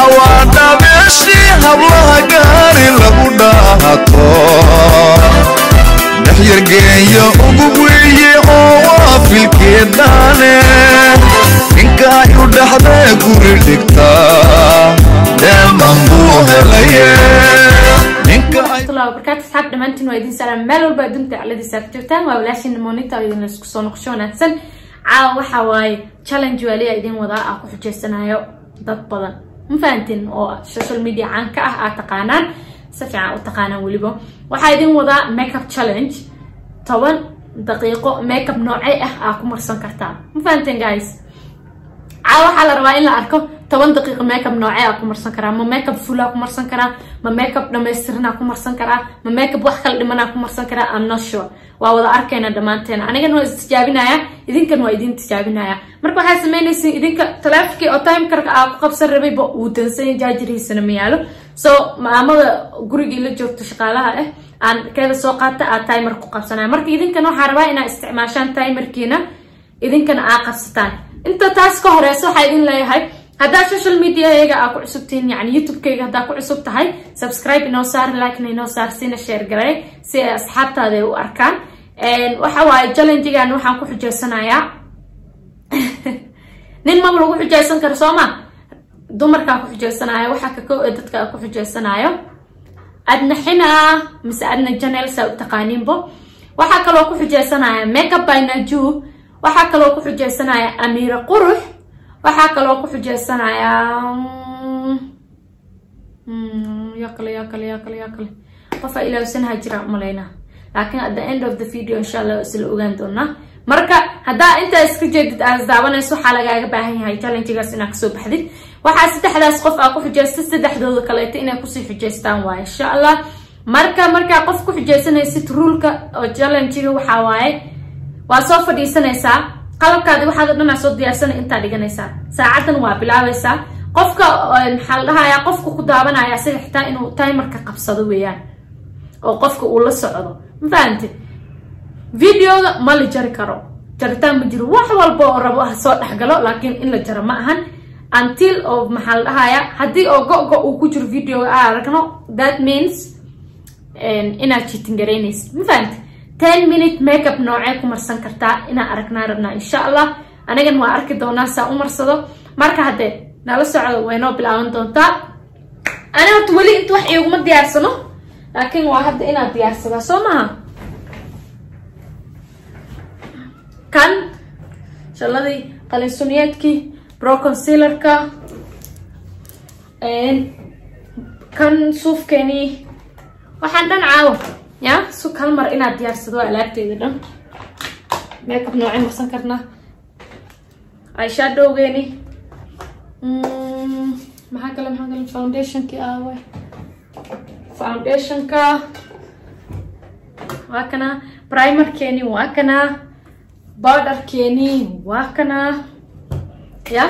Awaadhameeshii hablaha gaari lagu dhaato dhexyargeeya ugu weeye oo waa filkeedhaane ninka ay u dhexdee guri dhigtaa dheeman buu helaye. Warahmatullahi wabarakaatu. Asxaab dhammaantiin waa idin salaam meel walba adduunka dacladiisa aad joogtaan. Waa walaashiina Monita oo idin isku soo noqosho wanaagsan. Caawa waxa waaye challenge waaliya idin wadaa aa ku xujeysanayo dad badan, ma fahantin, oo social media caan ka ah, aad taqaanaan, si fiican u taqaanaan. Weliba waxaa idin wadaa makeup challenge, 10 daqiiqo makeup noocee ah aa ku marsan kartaa, ma fahanteen guys? Caawa waxaa la rabaa in la arko 10 daqiiqo makeup noocee aa ku marsan karaa. Ma makeup full aa ku marsan karaa? Ma makeup dhamaystiran ku marsan karaa? Ma makeup wax kala dhimanaa ku marsan karaa? I'm not sure. Waa wada arkayna dhammaanteena. Anigana waa istijaabinaya, idinkan waa idin tijaabinaya. Marka waxaa samaynaysa idinka taleefonkii oo timekarka aa ku qabsan rabayba uu dansanya, jaajirihiisana ma yaalo. So maamada gurigii la joogto shaqaalaha ah aan keeda soo qaata aa timer ku qabsanaya. Marka idinkana waxaa rabaa inaa isticmaashaan timerkiina, idinkana aa qabsataan. Inta taas ka horeysa waxaa idin leeyahay, haddaa social mediayaga aa ku cusubtihiin, yani YouTube-kayga haddaa ku cusub tahay, subscribe inoo saar, like-na inoo saar, sina share garay si ay asxaabtaada ay u arkaan. Waxa waaye challengegan waxaan ku xujeysanayaa nin maba lagu xujeysan karo, soo ma? Dumarkaa ku xujeysanaya. Waxaa ka kow ee dadka ku xujeysanayo Adna Xina mise Adna Janel, saa u taqaaniinbo. Waxaa kaloo ku xujeysanaya Makeup by Naju. Waxaa kaloo ku xujeysanaya Amiira Qurux. Waxaa kaloo ku xujeysanaya yaa kale, yaa kale, yaa kale, yaa kale, qofaa ilaawsanaha jira umalaynaa, laakiin at the end of the video insha Allah isla ogaan doonaa. Marka haddaa intaa iska jeedid aad daawanayso, waxaa lagaaga baahan yahay challengegaas inaad kasoo baxdid. Waxaa saddexdaas qof aa ku xujeysta, saddexdooda kaleeto inay kusii xujeystaan waaye insha Allah. Marka markaa qof ku xujeysanaysid, ruleka oo challengega waxaa waaye waa soo fadhiisanaysaa, qalabkaadi waxaad o dhan aa soo diyaarsanay, intaa dhiganaysaa, saacadan waa bilaabaysaa. Qofka maxaa la dhahayaa, qofka ku daawanaya asaga xitaa inuu timerka qabsado weeyaan oo qofka uu la socdo, ma fahamtid? Videoga ma la jari karo, jaritaan ma jiro. Wax walba oo rabo ha soo dhexgalo, laakiin in la jaro ma ahan until oo maxaa la dhahayaa, haddii oo go-go uu ku jiro videoga aa aragno, that means inaad cheating garaynaysid, ma fahamtid? 10 minute makeup noocee ku marsan kartaa inaan aragnaa rabnaa insha Allah. Anigan waa arki doonaa saa u marsado. Marka haddee nala socdo, way noo bilaaban doontaa. Ani horta weli inta wax iiguma diyaarsano, laakiin waa hadda inaad diyaarsadaa, soo maha? Kan shalladii qalin suniyeedkii, brow concealerka, kan suufkeeni, waxaan dhan caawo ya sug hal mar inaad diyaarsado. Waa alaabteeda dhan. Makeup noocee marsan karnaa? Eyeshadowgeeni, maxaa kale, maxaa kale? Foundationkii aawe? Foundationka waa kana, primerkeeni waa kana, powderkeeni waa kana, ya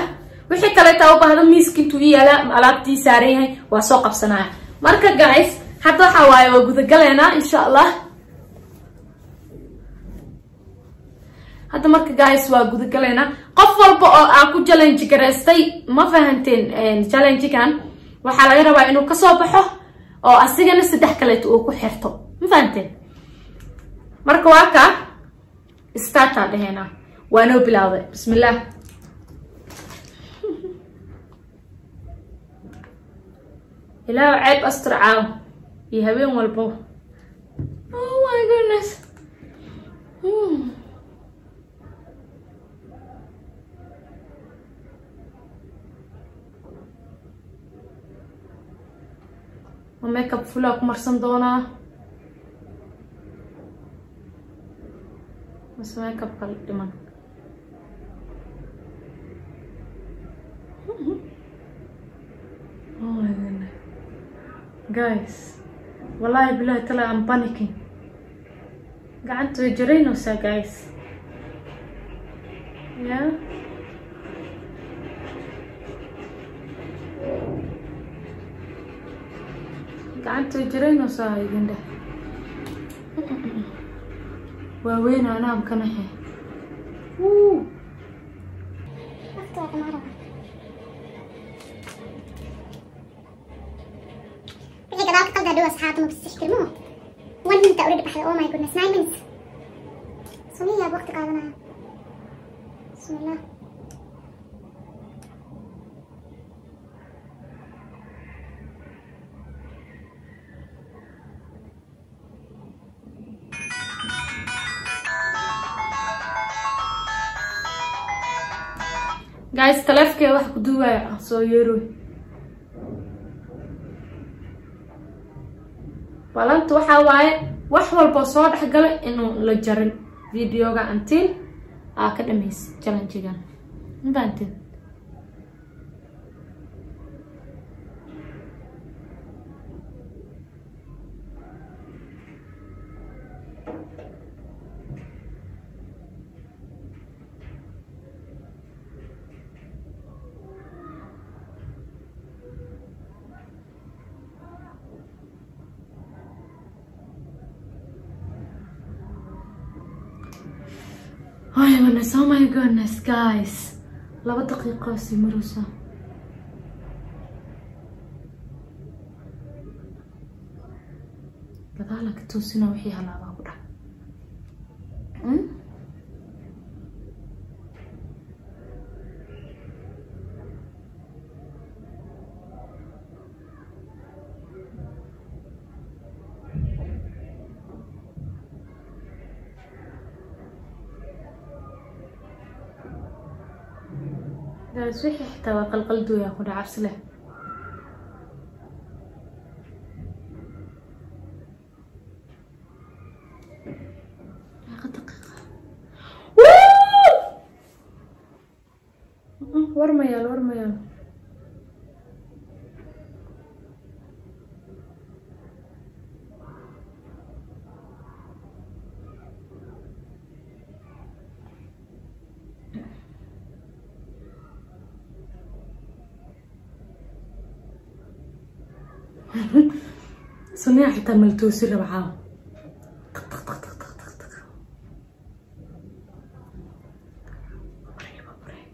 wixii kaleeta u baahdo miiska intuu ii yaala, alaabtii saaran yahay, waa soo qabsanaya. Marka guys, hadda waxa waaye waa gudagaleynaa insha Allah. Hadda marka guys waa gudagaleynaa. Qof walba oo aa ku challenge garaystay, ma fahanteen? Challengegan waxaa laga rabaa inuu kasoo baxo oo asigana saddex kaleeto uu ku xirto, ma fahanteen? Marka waa ka startaa dhaheynaa, waa noo bilowday. Bismillah. Ilaahu ceeb astur caaw iyo habeen walbo. Oh my goodness. Ma makeup fulaa ku marsan doonaa mase makeup kala dhiman? Oh my goodness. Guys, wallahi billahi tala, I'm panicking. Gacanta way jaraynaysaa guys. Yeah. Gacanta way jaraynaysaa idin dheh. Waaweyn anaa ka naxe. Wuu. Waqti waa dhammaan rabaa. Hadhow asxaabta ma fasixi kari maho. 1 minute already baxday. Oh my goodness, 9 minutes. Suniyaa waqti qaadanaya. Bismillah. Guys, taleefkee wax ku duubaya ah soo yeeroy. Balanta waxaa waaye wax walba soo dhex gala inuu la jarin videoga until aa ka dhamaysid challengegan. Ma fahanteen? Oh my goodness, oh my goodness, guys. 2 daqiiqo sii maraysa. Gadaala ka toosina wixii halaabaa ku dhac. Guys, wixii xitaa waa qalqaldooya ku dhac, cabsi leh. Meeqa daqiiqa? Wuu! War ma yaal, war ma yaal. Sunniya xitaa maltoosi raba caawa. Taq taq taq taq taq taq taq. Baray, baray.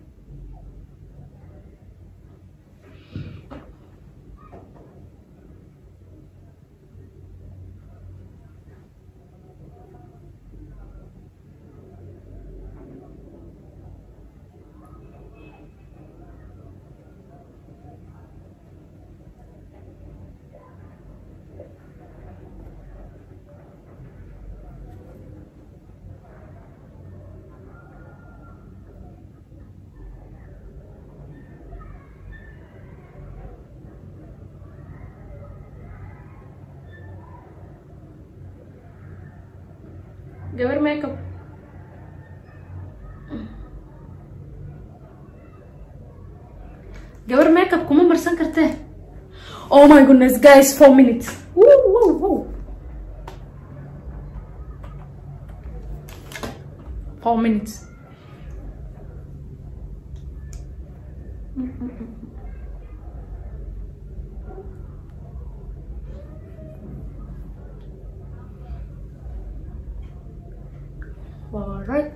Gabar makeup, gabar makeup kuma marsan kartee. Oh my goodness, guys, 4 minutes. Woo, woo, woo. 4 minutes. All right.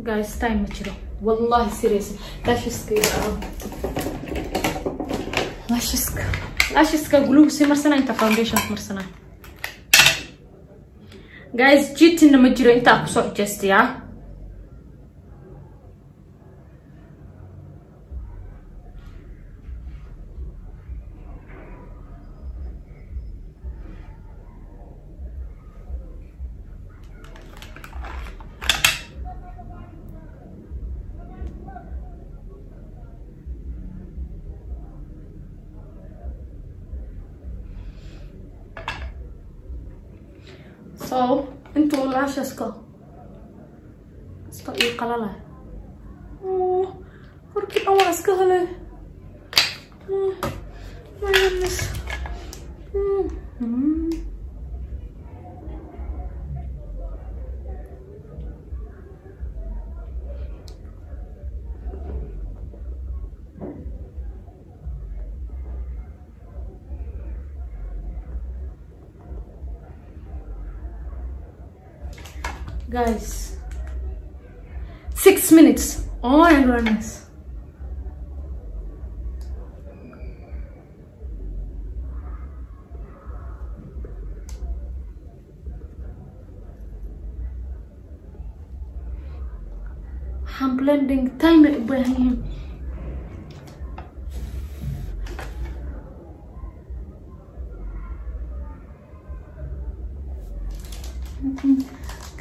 Guys, time ma jiro, wallahi serious. Lasheska, lasheska, lasheska glue sii marsana, inta foundation marsana. Guys, cheatingna ma jiro, intaa kusoo xujaystayaa. So intuu laashaska iska ii qalalay. Horkii dhan waa iska helay. My goodness. Guys, 6 minutes. Oh my goodness. I'm blending time Ibrahim.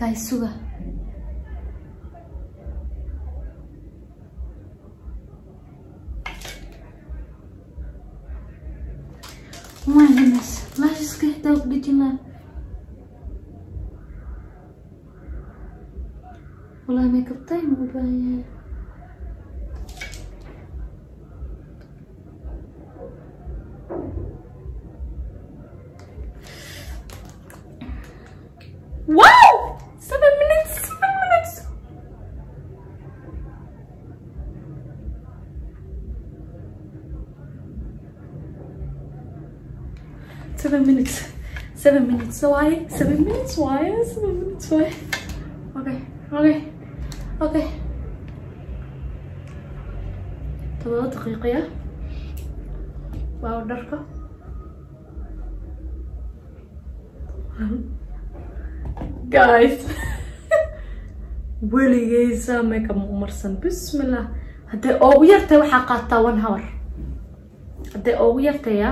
Guys, sugar. Oh my goodness, let's just get that bitch. والله makeup time u baahan yahay. Wow! 7 minutes, 7 minutes. 7 minutes. 7 minutes. Why? 7 minutes. Why? 7 minutes. Why? Okay. Okay. Okay. 7 daqiiqo. Wow, dharka. Guys, weligaysa makeup ma umarsan. Bismillah. Hadday ugu yartay waxaa qaataa 1 hour. Hadday ugu yartay ya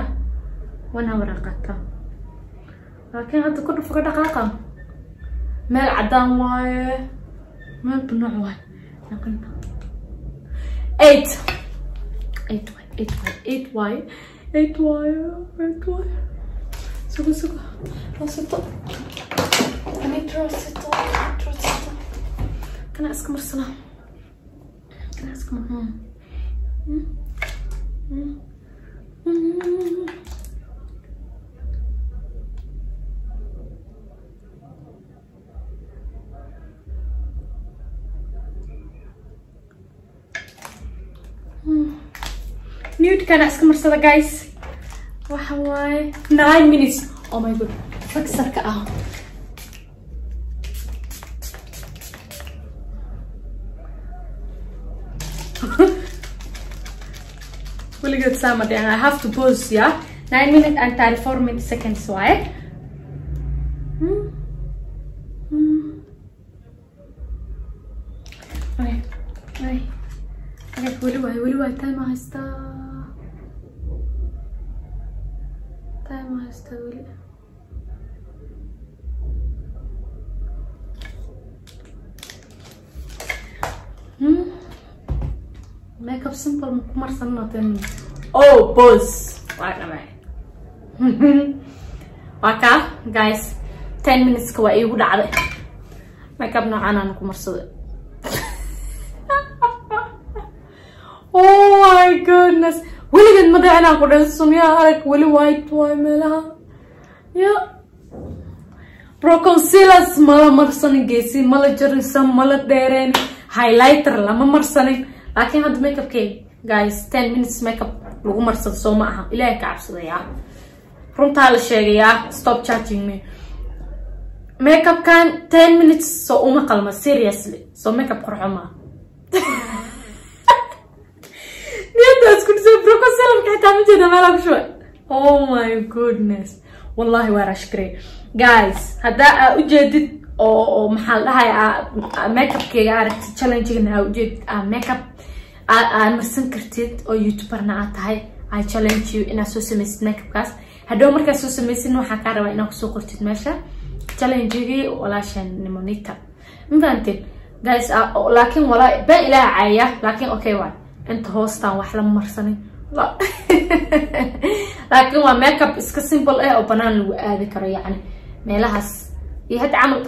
1 hour aa qaataa. Laakiin hadda ku dhufo ka dhaqaaqa. Meel caddaan waaye. Meel bunuuc waaye. Laakiin 8 8 8 8 waaye 8 waaye 8 waaye. Sugo sugo. Rosito. I need Rosito. Rosito. Kana iska marsanaa. Kana iska marsanaa. Nude kana iska marsada guys. Waxa waaye 9 minutes. Oh my god. Fixerka ah. Weligeed saama dhicin. I have to pause, yeah. 9 minutes and 34 seconds waaye. Okay. Okay. Okay, weli waay time haystaa. Time haystaa weli. Makeup simple ma ku marsanno 10 minutes. Oh, pause. Waa dhamay. Waa kaa guys, 10 minutes ka waa iigu dhacday. Makeup noocaan aan ku marsaday. Oh my goodness. Weligeed ma dhicin aan ku dhahay sunniyaha arag weli white waay meelaha. Yeah. Pro concealers mala marsanin, geesi mala jarisan, mala dheereen, highlighter lama marsanin. Laakiin hadda makeupkay guys 10 minutes makeup lagu marsado soo ma aha. Ilaahay ka cabsadayaa. Runtaa la sheegayaa. Stop charging me. Makeupkan 10 minutes soo uma qalma seriously. So makeup qurxo ma. Niyadaas ku dhisay pro concealer ka xitaa ma jeeda meel aan ku shubay. Oh my goodness. Wallahi waa rash garay. Guys, haddaa aa ujeedid oo maxaa la dhahayaa makeupkayga aragtid challenge-gana aa ujeedid aa makeup aa marsan kartid oo youtuberna aad tahay, I challenge you inaad soo samaysid makeupkaas. Hadhow markaad soo samaysid waxaan kaa rabaa inaad kusoo qortid meesha challenge-gii walaashan Nimonita. Ma fahanteen guys? Laakiin walaa been ilaaha caaya, laakiin okay waay. Inta hoostaan wax lama marsanin. Laakiin waa makeup iska simple eh oo banaan lagu aadi karo, yacni meelahaas Iyo hadda camal,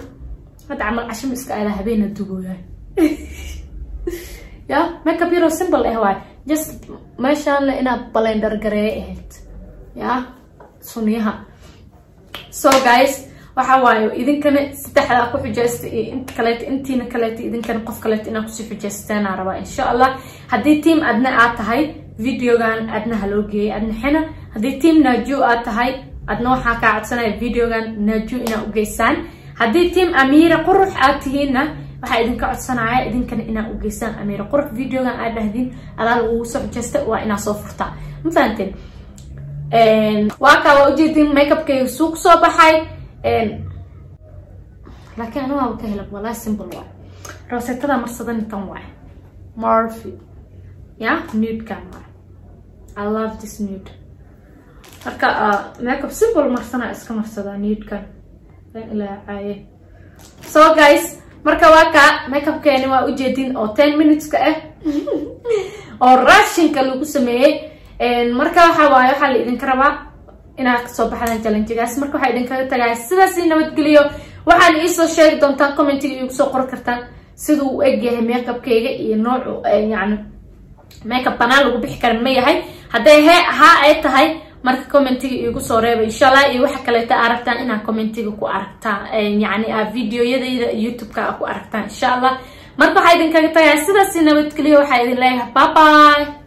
hadda camal cashima iska aadaa, habeena dugooyaa ya. Makeup yaroo simple ah waay, just meeshaan le inaad blender gareeye ahayd ya sunyaha. So guys, waxa waaye idinkana saddexdaa ku xujaysta iyo inta kaleeto, intiina kaleeto, idinkana qof kaleeto inaad kusii xujaystaanaa rabaa, insha Allah. Haddii team adna aad tahay, videogan adna ha loo geeyay, adna xina. Haddii team Naju aad tahay, adna waxaa kaa codsanaya videogan Naju inaa u geysaan. Haddii team Amiira Qurux aad tihiinna, waxaa idinka codsanaya idinkana inaa u geysaan Amiira Qurux videogan, aad dhahdin adaa lagugu soo xujaysta, waa inaa soo furtaa. Ma fahanteen? Waa kaa, waa ujeedin makeupkayga suu kusoo baxay, laakiin aniga waaba ka helab. Wallahi simple waay. Rosetada marsadan tan waay, Morphe ya, nude-kan waay. I love this nude. Marka makeup simple marsana, iska marsadaa nude-kan ilaa caaye. So guys, marka waa kaa makeupkeeni, waa ujeedin oo 10 minuteska ah oo rashinka lagu sameeyey. Marka waxa waaye, waxaa la idinka rabaa inaad kasoo baxdaan challengegaas. Marka waxaa idinkaga tagaya sidaas i nabadgeliyo. Waxaan iisoo sheegi doontaan, commentiga iigu soo qori kartaan siduu u egyahay makeupkayga iyo noocu, yacni makeup banaan lagu bixi kara ma yahay. Hadday he haa ay tahay, marka commentiga iigu soo reeba, insha Allah. Iyo waxa kaleeta aragtaan inaad commentiga ku aragtaan, yacni aa videoyadayda YouTube-ka aa ku aragtaan, insha Allah. Marka waxaa idinkaga tagaya sidaas i nabadgeliyo. Waxaa idin leeyahay bye bye.